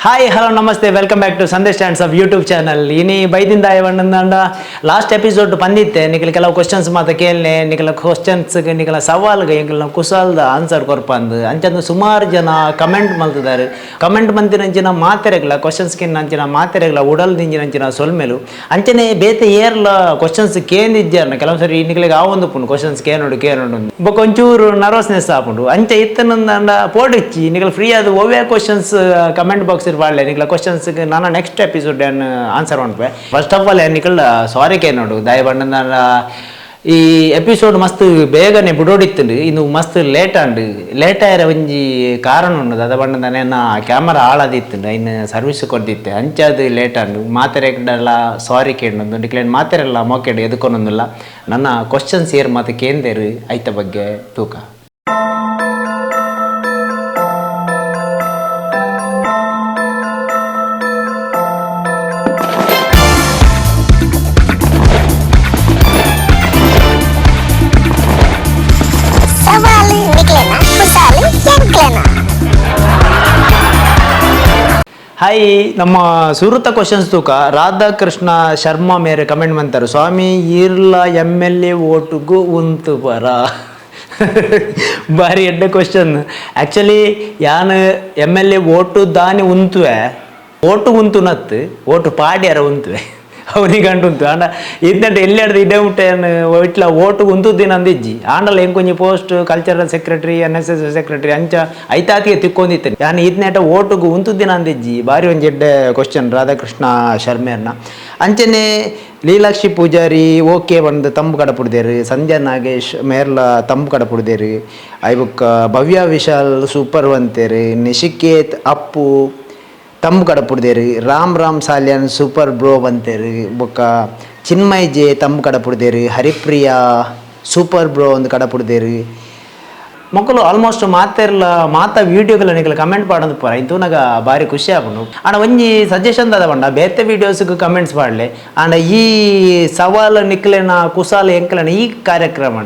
Hi, hello, namaste, welcome back to Sandesh dance of YouTube channel. ಇನಿ ಬೈದಿಂದ ಬಂದಂಡ last episode ಬಂದಿತ್ತೆ. Nikhil ಕೆಲವು questions ಮಾತ ಕೇಳನೆ, ನಿಖಲ questions, ನಿಖಲ ಸವಾಲ್ಗೆ ಎಂಕಲ್ನ ಕುಶಾಲ್ದ answer ಕೊರ್ಪಂದು ಅಂಚಂದು ಸುಮಾರು ಜನ ಕಮೆಂಟ್ ಮಲ್ತಿದ್ದಾರೆ. ಕಮೆಂಟ್ ಮಂತಿನಂಚಿನ ಮಾತೆರೆಗ್ಲ, ಕ್ವಶನ್ಸ್ಕಿನ್ನ ಅಂಚಿನ ಮಾತೆರೆಗ್ಲ ಉಡಲ್ ದಿಂಜಿನಂಚಿನ ಸೊಲ್ಮೆಲು. ಅಂಚನೆ ಬೇತೆ ಏರ್ಲ ಕ್ವಶನ್ಸ್ ಕೇಂದಿಜ್ಜಾರ್ನ. ಕೆಲವು ಸರಿ ನಿಖಲಿಗೆ ಆ ಒಂದು ಪುಂಡು ಕ್ವಶನ್ಸ್ ಕೇನೋಡು ಕೇನೋಡು, ಬೊಕ್ಕ ಒಂಚೂರು ನರ್ವಸ್ನೆಸ್ ಆಪುಂಡು. ಅಂಚ ಇತ್ತನಂದ ಪೋಡಿಚ್ಚಿ, ನಿಖಲ್ ಫ್ರೀ ಆದ ಒವ್ವೇ questions comment box ಪಾಡ್ಲೆ. ನಿಖಲ questions ನಾನು next episode answer ಮನ್ಪೆ. First of all Nikhil ಸಾರಿ ಕೇನೋಡು. ದಾಯ ಬಂಡ ಈ ಎಪಿಸೋಡ್ ಮಸ್ತ್ ಬೇಗನೆ ಬಿಡೋಡಿತ್ತುಂಡು, ಇನ್ನು ಮಸ್ತ್ late and. Late ಆಯರ ಒಂಜಿ ಕಾರಣ ಉಂಡು. ಅದ ಬಣ್ಣ ಎನ್ನ ಕ್ಯಾಮರಾ ಹಾಳಾದಿತ್ತುಂಡು, ಇನ್ನು ಸರ್ವಿಸ್ ಕೊರ್ದಿತ್ತೆ, ಅಂಚಾದ್ ಲೇಟ್ ಆಂಡು. ಮಾತೆರೆಗ್ಡಲ ಸಾರಿ ಕೇಂಡೊಂದು, ನಿಕ್ಲೇನ್ ಮಾತೆರೆಲ್ಲ ಮೋಕೆಡ್ ಎದುಕೊನೊಂದುಲ್ಲ. ನನ್ನ ಕ್ವಶನ್ಸ್ ಏರ್ ಮಾತು ಕೇಂದೇರು, ಐತ ಬಗ್ಗೆ ತೂಕ. ಸವಾಲು ನಿಕ್ಲೆನ, ಕುಸಾಲು ಎಂಕ್ಲೆನ. ಹಾಯ್, ನಮ್ಮ ಸುರುತ ಕ್ವಶನ್ಸ್ ತೂಕ. ರಾಧಾಕೃಷ್ಣ ಶರ್ಮಾ ಮೇರೆ ಕಮೆಂಟ್ ಮಂತಾರೆ, ಸ್ವಾಮಿ ಈರ್ಲ ಎಮ್ಎಲ್ಎ ಓಟುಗು ಉಂತು ಪರ? ಬಾರಿ ಎಡ್ಡೆ ಕ್ವಶನ್. ಆ್ಯಕ್ಚುಲಿ ಯಾನ್ ಎಮ್ಎಲ್ಎ ಓಟು ದಾನಿ ಉಂತುವೆ, ಓಟು ಉಂತು ನತ್ತು, ಓಟು ಪಾಡ್ಯಾರ ಉಂತುವೆ, ಅವನಿಗೆ ಗಂಟು ಉಂತು. ಆಂಡ ಇಂದಂಟ ಎಲ್ಲಿ ಇಡೇ ಮುಟ್ಟೆ ಇಟ್ಲ ಓಟು ಉಂತುದಿನ ಅಂದಿಜ್ಜಿ. ಆಂಡಲ ಎಂಕೊಂಜಿ post, cultural secretary, NSS secretary ಅಂಚ ಐತಾತಿಗೆ ತಿಕ್ಕೊಂದಿತ್ತೇನೆ. ಯಾನ್ ಇದ್ನೇಟ ಓಟುಗು ಉಂತುದಿನ ಅಂದಿಜ್ಜಿ. ಬಾರಿ ಒಂಜಿ ಎಡ್ಡೆ ಕ್ವಶನ್ ರಾಧಾಕೃಷ್ಣ ಶರ್ಮೇರ್ನ. ಅಂಚನೆ ಲೀಲಾಕ್ಷಿ ಪೂಜಾರಿ ಓಕೆ ಬಂದು ತಂಬು ಕಡಪುಡ್ದೇರು. ಸಂಧ್ಯಾ ನಾಗೇಶ್ ಮೇರ್ಲ ತಂಬು ಕಡಪುಡ್ದೇರು. ಐಬುಕ್ಕ ಭವ್ಯ ವಿಶಾಲ್ ಸೂಪರ್ వంತೇರು. ನಿಶಿಕೇತ್ ಅಪ್ಪು ತಂಬು ಕಡಪುಡ್ದೇರು. ರಾಮ್ ರಾಮ್ ಸಾಲ್ಯಾನ್ ಸೂಪರ್ ಬ್ರೋ ಬಂತೇರು. ಬೊಕ್ಕ ಚಿನ್ಮಯ್ ಜೆ ತಂಬು ಕಡಪುಡ್ದೇರು. ಹರಿಪ್ರಿಯಾ ಸೂಪರ್ ಬ್ರೋ ಒಂದು ಕಡಪುಡ್ದೇರು. ಮಕ್ಕಳು ಆಲ್ಮೋಸ್ಟ್ ಮಾತೆರ್ಲ ಮಾತ ವೀಡಿಯೋಗಳ ನಿಕಲ ಕಮೆಂಟ್ ಪಾಡೊಂದು ಪೋರ ತೂನಗ ಬಾರಿ ಖುಷಿ ಆಪುಂಡು. ಆಂಡ ಒಂಜಿ ಸಜೆಷನ್ ದಾದ ಪಂಡ, ಬೇತೆ ವೀಡಿಯೋಸ್ಗ್ ಕಮೆಂಟ್ಸ್ ಪಾಡ್ಲೆ. ಆಂಡ ಈ ಸವಾಲ್ ನಿಕ್ಲೆನ ಕುಸಾಲ ಎಂಕ್ಲೆನ ಈ ಕಾರ್ಯಕ್ರಮ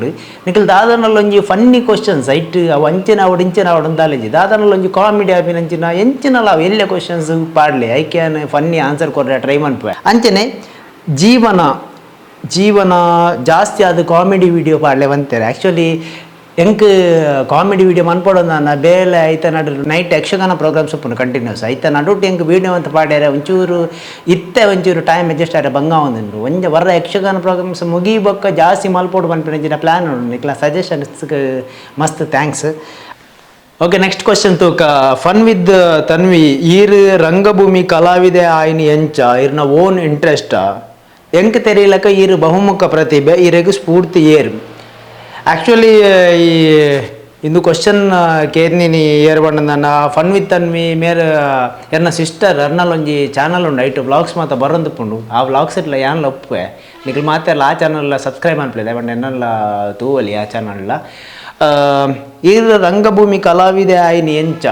ನಿಕಲ್ ದಾದನಲ್ಲ ಒಂಜಿ funny questions ಐಟ್ ಅವು ಅಂಚಿನ ಅವಡು ಇಂಚಿನ ಅವಡು ಅಂದಾಲೆಜಿ, ದಾದನಲ್ಲ ಒಂಜಿ ಕಾಮಿಡಿ ಆಪಿನಂಚಿನ ಎಂಚಿನಲ ಅವು ಎಲ್ಲೆ ಕ್ವಶನ್ಸ್ ಪಾಡ್ಲೆ, ಐಕ್ಯಾನ್ ಫನ್ನಿ ಆನ್ಸರ್ ಕೊರ್ರೆ ಟ್ರೈ ಮನ್ಪುವೆ. ಅಂಚನೆ ಜೀವನ ಜೀವನ ಜಾಸ್ತಿ ಅದು ಕಾಮಿಡಿ ವಿಡಿಯೋ ಪಾಡ್ಲೆ ಬಂತಾರೆ. ಆ್ಯಕ್ಚುಲಿ ಎಂಕ್ ಕಾಮಿಡಿ ವಿಡಿಯೋ ಮನ್ಪೊಡೊಂದು ಬೇಲೆ ಐತ ನಡು ನೈಟ್ ಯಕ್ಷಗಾನ ಪ್ರೋಗ್ರಾಮ್ಸ್ ಉಪ್ಪುಂಡು ಕಂಟಿನ್ಯೂಸ್. ಐತ ನಡುಟು ಎಂಕ್ ವೀಡಿಯೋ ಅಂತ ಪಾಡ್ಯಾರೆ ಒಂಚೂರು ಇತ್ತೆ ಒಂಚೂರು ಟೈಮ್ ಅಡ್ಜಸ್ಟ್ ಆರೆ ಬಂಗ ಒಂದುಂಡು. ಒಂಜಿ ವರ್ರ ಯಕ್ಷಗಾನ ಪ್ರೋಗ್ರಾಮ್ಸ್ ಮುಗಿ ಬೊಕ್ಕ ಜಾಸ್ತಿ ಮಲ್ಪೊಡು ಪನ್ಪಿನ ಪ್ಲಾನ್ ಉಂಡು. ನಿಕ್ಲ ಸಜೆಷನ್ಸ್ ಮಸ್ತ್ thanks. Okay, next question ತೂಕ. ಫನ್ ವಿತ್ ತನ್ವಿ, ಈರ್ ರಂಗಭೂಮಿ ಕಲಾವಿದೆ ಆಯ್ನಿ ಎಂಚ? ಇರ್ನ ಓನ್ ಇಂಟ್ರೆಸ್ಟ್? ಎಂಕ್ ತೆರಿಲಕ ಈರ್ ಬಹುಮುಖ ಪ್ರತಿಭೆ, ಈರೆಗ್ ಸ್ಫೂರ್ತಿ ಏರ್? ಆ್ಯಕ್ಚುಲಿ ಈ ಇಂದು ಕ್ವಶನ್ ಕೇರ್ನಿನಿ ಏರ್ ಬಣ್ಣನ ಫನ್ ವಿತ್ ತನ್ವಿ ಮೇರ್ ಎರ್ನ ಸಿಸ್ಟರ್. ಅರ್ನಲ್ ಒಂಜಿ ಚಾನಲ್ ಉಂಡು, ಐಟು ವ್ಲಾಗ್ಸ್ ಮಾತ ಬರೊಂದುಪ್ಪುಂಡು. ಆ ವ್ಲಾಗ್ಸ್ ಇಟ್ಲ ಯಾನ್ಲ ಒಪ್ಪುವೆ. ನಿಕಲ್ ಮಾತೆರ್ಲ ಆ ಚಾನಲ್ ಸಬ್ಸ್ಕ್ರೈಬ್ ಮನ್ಪುಲೆ, ಬಟ್ ಎನ್ನಲ್ಲ ತೂವಲಿ ಆ ಚಾನಲ್. ಈರ್ ರಂಗಭೂಮಿ ಕಲಾವಿದೆ ಆಯ್ನಿ ಎಂಚ?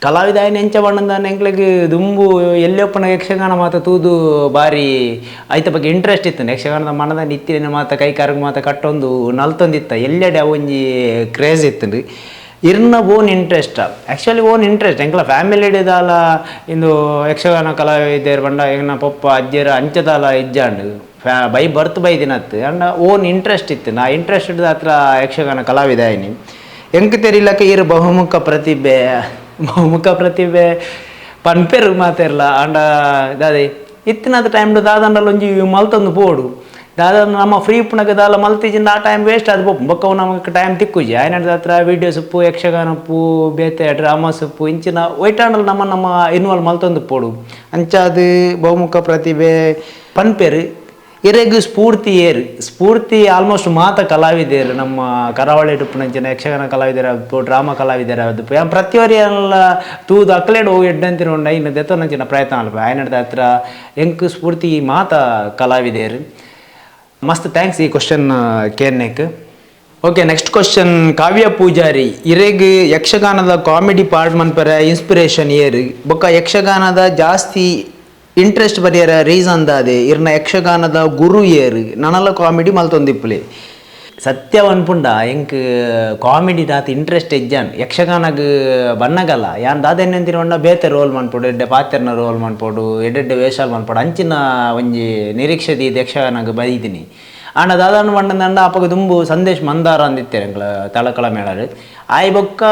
ಕಲಾವಿದ ಆಯ್ನ ಎಂಚ ಬಣ್ಣಂದಾನ, ಎಂಕ್ಲೆಗ್ ದುಂಬು ಎಲ್ಲೊಪ್ಪನ ಯಕ್ಷಗಾನ ಮಾತ ತೂದು ಬಾರಿ ಐತ ಬಗ್ಗೆ ಇಂಟ್ರೆಸ್ಟ್ ಇತ್ತು. ಯಕ್ಷಗಾನದ ಮನದ ನಿತ್ತಿನ ಮಾತ ಕೈ ಕಾರುಗ್ ಮಾತ ಕಟ್ಟೊಂದು ನಲ್ತೊಂದಿತ್ತ. ಎಲ್ಲೆಡೆ ಒಂಜಿ ಕ್ರೇಜ್ ಇತ್ತು. ಇರ್ನ own interest? Actually own interest, ಎಂಕ್ಲ family ದಾಲ ಇಂದು ಯಕ್ಷಗಾನ ಕಲಾವಿದೆರ್ ಪಂಡ ಎಂಗ್ನ ಪೊಪ್ಪ ಅಜ್ಜೆರ್ ಅಂಚದಾಲ ಇಜ್ಜಾಂಡ್, ಫ್ಯಾ ಬೈ ಬರ್ತ್ ಬೈದಿನತ್ತು. ಅಂಡ ಓನ್ ಇಂಟ್ರೆಸ್ಟ್ ಇತ್ತು. ನಾ ಇಂಟ್ರೆಸ್ಟ್ ಹತ್ರ ಯಕ್ಷಗಾನ ಕಲಾವಿದ ಆಯ್ನಿ. ಎಂಕ್ ತೆರಿಲಕ ಇರು ಬಹುಮುಖ ಪ್ರತಿಭೆ. ಬಹುಮುಖ ಪ್ರತಿಭೆ ಪನ್ಪೆರ್ ಮಾತೆರ್ಲ. ಆಂಡ ದಾದೆ ಇತ್ತಿನದ ಟೈಮ್ ದಾದಂಡಲ ಒಂಜಿ ಮಲ್ತೊಂದು ಪೋಡು. ದಾದ ನಮ್ಮ ಫ್ರೀ ಉಪ್ಪುನಗ ದಾಲ ಮಲ್ತಿಜಿಂದ ಆ ಟೈಮ್ ವೇಸ್ಟ್ ಆದ್ ಪೋಪು. ಬೊಕ್ಕ ಅವು ನಮಕ್ ಟೈಮ್ ತಿಕ್ಕುಜಿ. ಆಯ್ನದ ಹತ್ರ ವೀಡಿಯೋಸ್ ಉಪ್ಪು, ಯಕ್ಷಗಾನ ಉಪ್ಪು, ಬೇತೆ ಡ್ರಾಮಾಸ್ ಉಪ್ಪು, ಇಂಚಿನ ಒಯ್ಟಾಂಡಲ ನಮ್ಮ ನಮ್ಮ ಇನ್ವಾಲ್ವ್ ಮಲ್ತೊಂದು ಪೋಡು. ಅಂಚಾದ್ ಬಹುಮುಖ ಪ್ರತಿಭೆ ಪನ್ಪೆರ್. ಇರೆಗ್ ಸ್ಫೂರ್ತಿ ಏರ್? ಸ್ಫೂರ್ತಿ ಆಲ್ಮೋಸ್ಟ್ ಮಾತ ಕಲಾವಿದೆರ್. ನಮ್ಮ ಕರಾವಳಿ ಉಪ್ಪುನಂಚಿನ ಯಕ್ಷಗಾನ ಕಲಾವಿದರ, ಡ್ರಾಮಾ ಕಲಾವಿದರ ಅದು ಪ್ರತಿಯೊರಿಯಲ್ಲ ತೂದು ಅಕ್ಲೇಡ್ ಹೋಗಿ ಎಡ್ಡಂತಿನ ಉಂಡು ಐನ್ ದೆತ್ತೊನಂಚಿನ ಪ್ರಯತ್ನ ಅಲ್ಪ. ಆಯ್ನದ ಹತ್ರ ಎಂಕ್ ಸ್ಫೂರ್ತಿ ಮಾತ ಕಲಾವಿದೆರ್. ಮಸ್ತ್ thanks ಈ ಕ್ವಶನ್ ಕೇರ್ನೆಕ್. Okay, next question. ಕಾವ್ಯ ಪೂಜಾರಿ, ಇರೆಗ್ ಯಕ್ಷಗಾನದ ಕಾಮಿಡಿ ಪಾರ್ಟ್ ಮನ್ಪರೆ ಇನ್ಸ್ಪಿರೇಷನ್ ಏರ್? ಬೊಕ್ಕ ಯಕ್ಷಗಾನದ ಜಾಸ್ತಿ ಇಂಟ್ರೆಸ್ಟ್ ಬರಿಯರ ರೀಸನ್ ದಾದೆ? ಇರ್ನ ಯಕ್ಷಗಾನದ ಗುರು ಏರ್? ನನಲ ಕಾಮಿಡಿ ಮಲ್ತೊಂದಿಪ್ಪುಲೆ. ಸತ್ಯ ಪನ್ಪುಂಡ ಎಂಕ್ ಕಾಮಿಡಿ ದಾತ್ ಇಂಟ್ರೆಸ್ಟ್ ಇಜ್ಜಾನ್ ಯಕ್ಷಗಾನಗ್ ಬನ್ನಗಲ್ಲ ಯಾನ್ ದಾದ ಎಣ್ಣೆಂತಿನ ಪಂಡ ಬೇತೆ ರೋಲ್ ಮನ್ಪೊಡು, ಎಡ್ಡೆ ಪಾತೆರ್ನ ರೋಲ್ ಮನ್ಪೊಡು, ಎಡ್ಡೆಡ್ಡೆ ವೇಷ ಮನ್ಪೊಡು ಅಂಚಿನ ಒಂಜಿ ನಿರೀಕ್ಷೆ ದೀದ್ ಯಕ್ಷಗಾನಗ್ ಬೈದಿನಿ. ಆಂಡ ದಾದಾನು ಪಂಡಂಡ ಅಪಗ ದುಂಬು ಸಂದೇಶ್ ಮಂದಾರ ಅಂದಿತ್ತೆರ್ ಎಂಕ್ಲ ತಳಕಳ ಮೇಳಡ್. ಆಯ್ ಬೊಕ್ಕ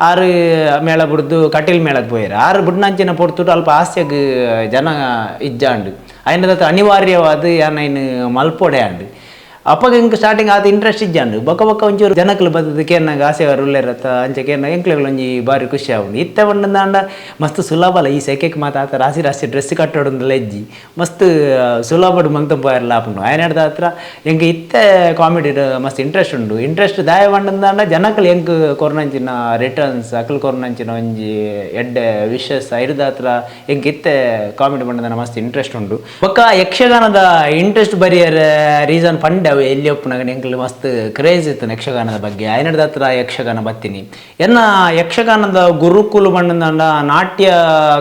ಆರು ಮೇಳ ಬುಡ್ದು ಕಟೀಲ್ ಮೇಳಕ್ಕೆ ಪೋಯೆರ್. ಆರು ಬುಡ್ನಂಚಿನ ಪೊರ್ತುಡು ಅಲ್ಪ ಹಾಸ್ಯಗ್ ಜನ ಇಜ್ಜಾಂಡ್. ಐನದತ್ ಅನಿವಾರ್ಯವಾದ ಯಾನ್ ಐನ್ ಮಲ್ಪೊಡೆ ಆಂಡ್. ಅಪಗ ಎಂಕ್ ಸ್ಟಾರ್ಟಿಂಗ್ ಆತ್ ಇಂಟ್ರೆಸ್ಟ್ ಇಜ್ಜಾಂಡ್. ಬೊಕ್ಕ ಬೊಕ್ಕ ಒಂಚೂರು ಜನಕ್ಲು ಬತ್ತದ್ ಕೇನ್ನಗ ಹಾಸ್ಯಗಾರ ಉಲ್ಲೆರತ್ತ ಅಂಚ ಕೇನ್ನಗ ಎಂಕ್ಲೆಗ್ಲ ಒಂಜಿ ಬಾರಿ ಖುಷಿ ಆಪುಂಡು. ಇತ್ತೆ ಪಂಡಂದಾಂಡ ಮಸ್ತ್ ಸುಲಭಲ ಈ ಸೆಕೆಕ್ ಮಾತ ಆತ ರಾಶಿ ರಾಶಿ ಡ್ರೆಸ್ ಕಟ್ಟೊಡುಂದುಲ ಇಜ್ಜಿ, ಮಸ್ತ್ ಸುಲಭಡ್ ಮಂತೊಂದು ಪೋಯೆರ್ಲ ಆಪುಂಡು. ಆಯನಡ್ದ್ ಹತ್ರ ಎಂಕ್ ಇತ್ತೆ ಕಾಮಿಡಿಡ್ ಮಸ್ತ್ ಇಂಟ್ರೆಸ್ಟ್ ಉಂಡು. ಇಂಟ್ರೆಸ್ಟ್ ದಾಯೆ ಪಂಡಂದಾಂಡ ಜನಕ್ಲು ಎಂಕ್ ಕೊರ್ನಂಚಿನ ರಿಟರ್ನ್ಸ್, ಅಕ್ಲು ಕೊರ್ನಂಚಿನ ಒಂಜಿ ಎಡ್ಡೆ ವಿಶಸ್ ಐರ್ದ್ ಹತ್ರ ಎಂಕ್ ಇತ್ತೆ ಕಾಮಿಡಿ ಪಂಡಂದಾಂಡ ಮಸ್ತ್ ಇಂಟ್ರೆಸ್ಟ್ ಉಂಡು. ಬೊಕ್ಕ ಯಕ್ಷಗಾನದ ಇಂಟ್ರೆಸ್ಟ್ ಬರಿಯರೆ ರೀಸನ್ ಪಂಡೆ ಅವು ಎಲ್ಲಿ ಒಪ್ಪುನಾಗ ಎಂಕ್ಲು ಮಸ್ತ್ ಕ್ರೇಜ್ ಇತ್ತು ಯಕ್ಷಗಾನದ ಬಗ್ಗೆ. ಐನಡ್ದ್ ಹತ್ರ ಯಕ್ಷಗಾನ ಬತ್ತೀನಿ. ಎನ್ನ ಯಕ್ಷಗಾನದ ಗುರುಕುಲು ಪಂಡಂದಾಂಡ ನಾಟ್ಯ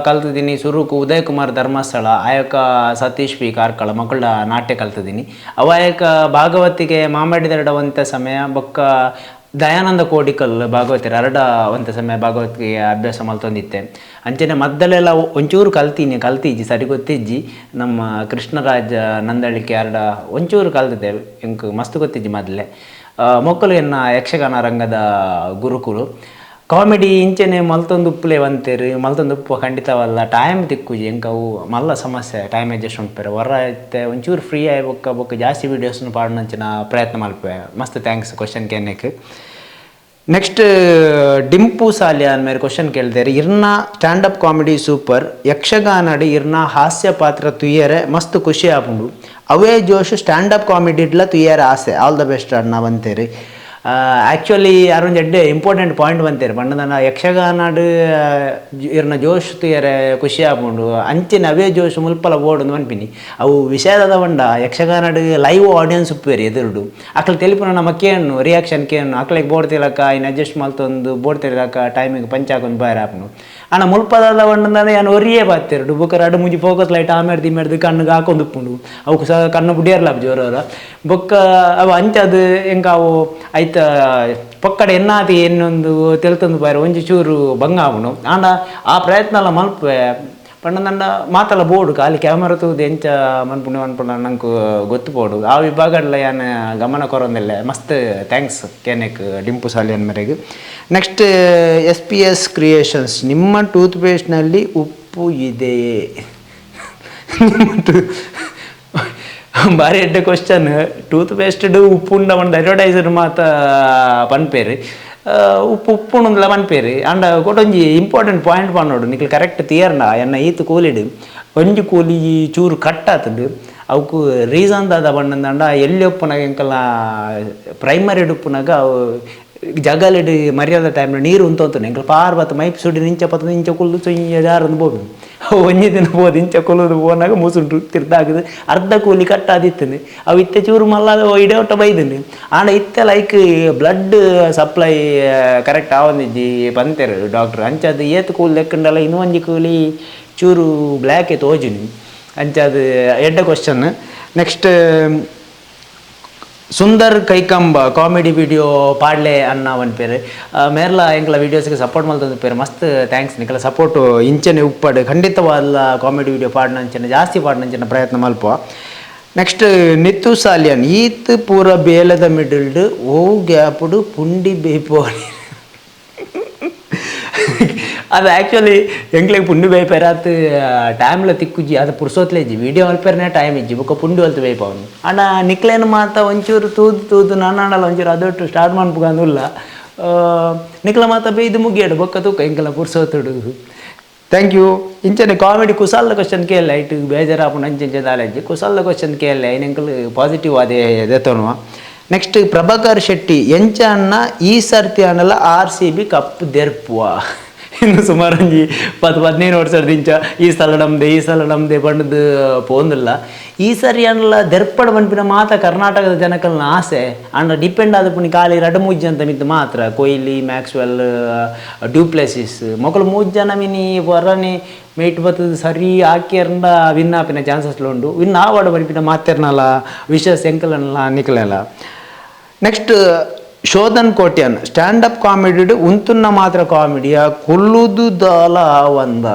ಕಲ್ತಿದ್ದೀನಿ ಸುರುಕು ಉದಯ್ ಕುಮಾರ್ ಧರ್ಮಸ್ಥಳ, ಆಯಕ ಸತೀಶ್ ಪಿ ಕಾರ್ಕಳ ಮಕ್ಕಳ ನಾಟ್ಯ ಕಲ್ತಿದ್ದೀನಿ. ಅವಾಯಕ ಭಾಗವತಿಗೆ ಮಾಮಾಡಿದರಡ ಒಂತ ಸಮಯ, ಬೊಕ್ಕ ದಯಾನಂದ ಕೋಡಿಕಲ್ ಭಾಗವತಿರ ಅರಡ ಒಂತ ಸಮಯ ಭಾಗವತಿಗೆ ಅಭ್ಯಾಸ ಮಲ್ತೊಂದಿತ್ತೆ. ಅಂಚನೆ ಮದ್ದಲೆಲ್ಲ ಒಂಚೂರು ಕಲ್ತೀನಿ, ಕಲ್ತಿಜ್ಜಿ ಸರಿ ಗೊತ್ತಿಜ್ಜಿ. ನಮ್ಮ ಕೃಷ್ಣರಾಜ ನಂದಳಿಕೆ ಅರಡ ಒಂಚೂರು ಕಲ್ತಿದ್ದೆ, ಎಂಕ್ ಮಸ್ತ್ ಗೊತ್ತಿಜ್ಜಿ ಮೊದಲೇ. ಮೊಕ್ಕಲು ಎನ್ನ ಯಕ್ಷಗಾನ ರಂಗದ ಗುರುಕುಲು. ಕಾಮಿಡಿ ಇಂಚನೆ ಮಲ್ತೊಂದು ಉಪ್ಪುಲೆ వంತೇರು ಮಲ್ತೊಂದು ಉಪ್ಪು ಖಂಡಿತವಲ್ಲ ಟೈಮ್ ತಿಕ್ಕುಜಿ ಎಂಕ್ ಅವು ಮಲ್ಲ ಸಮಸ್ಯೆ. ಟೈಮ್ ಅಡ್ಜಸ್ಟ್ ಉಂಪೆರ್ ಹೊರ ಇತ್ತೆ ಒಂಚೂರು ಫ್ರೀ ಆಯಿ ಬೊಕ್ಕ ಬೊಕ್ಕ ಜಾಸ್ತಿ ವೀಡಿಯೋಸ್ನು ಪಾಡುನಂಚಿನ ಪ್ರಯತ್ನ ಮಲ್ಪೆ. ಮಸ್ತ್ thanks question ಕೇನೆಕ್. Next Dimpu Salian ಮೇರೆ ಕ್ವಶನ್ ಕೇಳ್ತಾರೆ, ಇರ್ನ stand up comedy super, ಯಕ್ಷಗಾನಡ್ ಇರ್ನ ಹಾಸ್ಯ ಪಾತ್ರ ತುಯ್ಯರೆ ಮಸ್ತ್ ಖುಷಿ ಆಪುಂಡು, ಅವೇ ಜೋಶ್ stand up comedy ಇಡ್ಲ ತುಯ್ಯರೆ ಆಸೆ, all the best ಅಣ್ಣ ಬಂತೇರಿ. ಆ್ಯಕ್ಚುಲಿ ಯಾರೊಂದು ಎಡ್ಡೆ ಇಂಪಾರ್ಟೆಂಟ್ ಪಾಯಿಂಟ್ ಬಂತೇರು ಪಂಡದನ ಯಕ್ಷಗಾನಡ್ ಇರ್ನ ಜೋಶ್ ತುಯ್ಯರೆ ಖುಷಿ ಆಪುಂಡು, ಅಂಚಿನ ಅವೇ ಜೋಶ್ ಮುಲ್ಪಲ ಬೋಡು ಪನ್ಪಿನಿ. ಅವು ವಿಷಯದ ಪಂಡ ಯಕ್ಷಗಾನಡ್ ಲೈವ್ ಆಡಿಯನ್ಸ್ ಉಪ್ಪೇರಿ ಎದುರುಡು, ಅಕ್ಲು ತೆಲಿಪುನ ನಮ್ಮ ಕೇಣ್ಣು ರಿಯಾಕ್ಷನ್ ಕೇಣ್ಣು ಅಕ್ಲೆಗ್ ಬೋಡ್ತಿಲಕ್ಕ ಐನ್ ಅಡ್ಜಸ್ಟ್ ಮಲ್ತೊಂದು ಬೋಡ್ತಿಲಕ್ಕ ಟೈಮಿಗೆ ಪಂಚ್ ಹಾಕೊಂದು ಬಾಯರ್ ಆಪುಂಡು. ಆಂಡ ಮುಲ್ಪದಾದ ಪಂಡಂದಾನೆ ಯಾನ್ ಒರಿಯೇ ಬಾತೆರ್ಡು ಬೊಕ್ಕ ರಡ್ಡ್ ಮೂಜಿ ಫೋಕಸ್ ಲೈಟ್ ಆಮೇರ್ದು ಇಮೇರ್ದು ಕಣ್ಣುಗ್ ಹಾಕೊಂದು ಉಪ್ಪುಂಡು, ಅವು ಸಹ ಕಣ್ಣು ಬುಡಿಯರ್ಲ ಜೋರವರ ಬೊಕ್ಕ ಅವು ಅಂಚದು ಎಂಕ ಅವು ಐತ ಪೊಕ್ಕಡೆ ಎನ್ನಾತಿ ಎನ್ನೊಂದು ತೆಲ್ತೊಂದು ಬಾರೆ ಒಂಜಿ ಚೂರು ಬಂಗ ಆಪುಂಡು. ಆಂಡ ಆ ಪ್ರಯತ್ನ ಎಲ್ಲ ಮಲ್ಪೆ ಪಂಡಂದಂಡ ಮಾತಲ ಬೋಡು ಖಾಲಿ ಕ್ಯಾಮರಾ ತೂದು ಎಂಚ ಮನ್ಪುಂಡು ಮನ್ಪುಂಡು ನಂಗೆ ಗೊತ್ತು ಪೋಡು. ಆ ವಿಭಾಗಡ್ಲ ಯಾನ್ ಗಮನ ಕೊರೊಂದಿಲ್ಲ. ಮಸ್ತ್ thanks ಕೇನೆಕ್ ಡಿಂಪು ಸಾಲಿಯನ್ ಮೇರೆಗ್. Next S P S creations, ನಿಮ್ಮ ಟೂತ್ ಪೇಸ್ಟ್ನಲ್ಲಿ ಉಪ್ಪು ಇದೆಯೇ? ಭಾರಿ ಎಡ್ಡೆ ಕ್ವಶನ್. ಟೂತ್ ಪೇಸ್ಟ್ಡ್ ಉಪ್ಪು ಉಂಡ ಪಂಡ ಅಡ್ವರ್ಟೈಸರ್ ಮಾತ ಪನ್ಪೇರು, ಉಪ್ಪು ಉಪ್ಪುಂಡುಂದ್ಲ ಪನ್ಪೇರು. ಆಂಡ ಕೊಟೊಂಜಿ ಇಂಪಾರ್ಟೆಂಟ್ ಪಾಯಿಂಟ್ ಪನ್ನೋಡು ನಿಕ್ಲು ಕರೆಕ್ಟ್ ತಿಯರ್ನ ಎನ್ನ ಈತ್ ಕೂಲಿಡ್ ಒಂಜಿ ಕೂಲಿ ಚೂರು ಕಟ್ ಆತುಂಡು. ಅವಕು ರೀಸನ್ ದಾದ ಪಂಡಂದಾಂಡ ಎಲ್ಲಿ ಉಪ್ಪುನಾಗ ಎಂಕಲ್ನ ಪ್ರೈಮರಿಡ್ ಉಪ್ಪುನಾಗ ಅವು ಜಗಲಿಡ್ ಮರ್ಯಾದ ಟೈಮ್ ನೀರು ಉಂತೊಂತು ಎಂಕಲ್ ಪಾರ್ ಬತ್ತ ಮೈಪ್ ಸುಡಿ ನಿಂಚ ಪತ್ತ ಇಂಚ ಕುಲ್ದು ಚೊಯ್ಯ ಜಾರೊಂದು ಪೋಪು. ಅವು ಒಂಜಿ ದಿನ ಪೋದು ಇಂಚ ಕುಲ್ಲುದು ಪೋನಾಗ ಮುಸುಂಟು ತಿರ್ದಾಕುದು ಅರ್ಧ ಕೂಲಿ ಕಟ್ಟಾದಿತ್ತುಂಡು. ಅವು ಇತ್ತೆ ಚೂರು ಮಲ್ಲ ಇಡೆ ಒಟ್ಟ ಬೈದುಂಡು. ಆಂಡ ಇತ್ತೆ like blood supply correct ಆವೊಂದಿಜ್ಜಿ ಪಂತೆರ್ doctor. ಅಂಚಾದ್ ಏತ್ ಕೂಲಿ ಲೆಕ್ಕಂಡಲ ಇನ್ನು ಒಂಜಿ ಕೂಲಿ ಚೂರು ಬ್ಲ್ಯಾಕ್ ತೋಜುನಿ. ಅಂಚಾದ್ ಎಡ್ಡೆ question. Next Sundar Kaikamba, comedy video ಪಾಡ್ಲೆ ಅನ್ನ ಪನ್ಪೇರು. ಮೇರ್ಲ ಎಂಕ್ಲ ವೀಡಿಯೋಸ್ಗೆ ಸಪೋರ್ಟ್ ಮಲ್ತೊಂದು ಪೇರು, ಮಸ್ತ್ thanks. ನಿಕಲ ಸಪೋರ್ಟ್ ಇಂಚನೆ ಉಪ್ಪಡ್, ಖಂಡಿತವಾದ ಕಾಮಿಡಿ ವೀಡಿಯೋ ಪಾಡ್ನಂಚಿನ ಜಾಸ್ತಿ ಪಾಡ್ನಂಚಿನ ಪ್ರಯತ್ನ ಮಲ್ಪ. ನೆಕ್ಸ್ಟ್ ನಿತ್ತು ಸಾಲಿಯನ್, ಈತ್ ಪೂರ ಬೇಲದ ಮಿಡಲ್ಡ್ ಓ ಗ್ಯಾಪುಡು ಪುಂಡಿ ಬೇಪೋನಿ? ಅದು ಆ್ಯಕ್ಚುಲಿ ಎಂಕ್ಲೆಗ್ ಪುಂಡಿ ಬೇಯ್ಪೆರಾತ್ ಟೈಮ್ಲ ತಿಕ್ಕುಜಿ, ಅದು ಪುರ್ಸೋತ್ಲೆ ಇಜ್ಜಿ, ವೀಡಿಯೋ ಮಲ್ಪೆರ್ನೆ ಟೈಮ್ ಇಜ್ಜಿ, ಬೊಕ್ಕ ಪುಂಡಿ ಒಲ್ತು ಬೇಯ್ಪವನು. ಆಂಡ ನಿಕ್ಲೇನ್ ಮಾತ ಒಂಚೂರು ತೂದು ತೂದು ನನ್ನಾಂಡಲ ಒಂಚೂರು ಅದೊಟ್ಟು ಸ್ಟಾರ್ಟ್ ಮನ್ಪುಗಂದುಲ್ಲ. ನಿಕ್ಲ ಮಾತ ಬೇಯ್ದು ಮುಗಿಯಡು ಬೊಕ್ಕ ತೂಕ ಎಂಕಲ ಪುರ್ಸೋತುಡು. Thank you. ಇಂಚನೆ ಕಾಮಿಡಿ ಕುಸಾಲ್ದ ಕ್ವಶನ್ ಕೇಳಲೆ, ಐಟ್ ಬೇಜಾರಾಪುಂಡು ಅಂಚ ಇಂಚ ದಾಲ ಇಜ್ಜಿ. ಕುಸಾಲ್ದ ಕ್ವಶನ್ ಕೇಳಲೆ, ಐನ್ ಎಂಕಲ್ ಪಾಸಿಟಿವ್ ಅದೇ ದೆತೊನುವ. ನೆಕ್ಸ್ಟ್ ಪ್ರಭಾಕರ್ ಶೆಟ್ಟಿ, ಎಂಚ ಅಣ್ಣ ಈ ಸರ್ತಿ ಆಂಡಲ RCB cup ದೆರ್ಪುವ? ಇನ್ನು ಸುಮಾರು ಒಂಜಿ 10-15 ವರ್ಷದಿಂಚ ಈ ಸಲ ನಮ್ದೆ ಈ ಸಲ ನಮ್ದೆ ಪಂಡ್ದು ಪೋಂದಿಲ್ಲ. ಈ ಸರಿ ಆಂಡಲ ದೆರ್ಪಡ್ ಪನ್ಪಿನ ಮಾತ ಕರ್ನಾಟಕದ ಜನಕಲ್ನ ಆಸೆ. ಆಂಡ ಡಿಪೆಂಡ್ ಆದ ಪುಣಿ ಖಾಲಿ ರಡ್ಡ್ ಮೂಜಿ ಜನ ಮಿತ್ತ್ ಮಾತ್ರ. ಕೊಹ್ಲಿ, Maxwell, du Plessis ಮೊಕುಲು ಮೂಜಿ ಜನ ಮಿನಿ ಹೊರನೆ ಮೇಟ್ ಬತ್ತದ ಸರಿ ಆಕ್ಯರ್ಂಡ ವಿನ್ ಆಪಿನ ಚಾನ್ಸಸ್ ಉಂಡು. ವಿನ್ ಆವಡ್ ಪನ್ಪಿನ ಮಾತೆರ್ನಲ ವಿಶಸ್ ಎಂಕಲನ್ಲ ನಿಕಲೆಲ. Next Shodhan Kotian, stand up comedy ಉಂತುನ್ನ ಮಾತ್ರ ಕಾಮಿಡಿಯ, ಕುಲ್ಲುದು ದಾಲ ಒಂದ.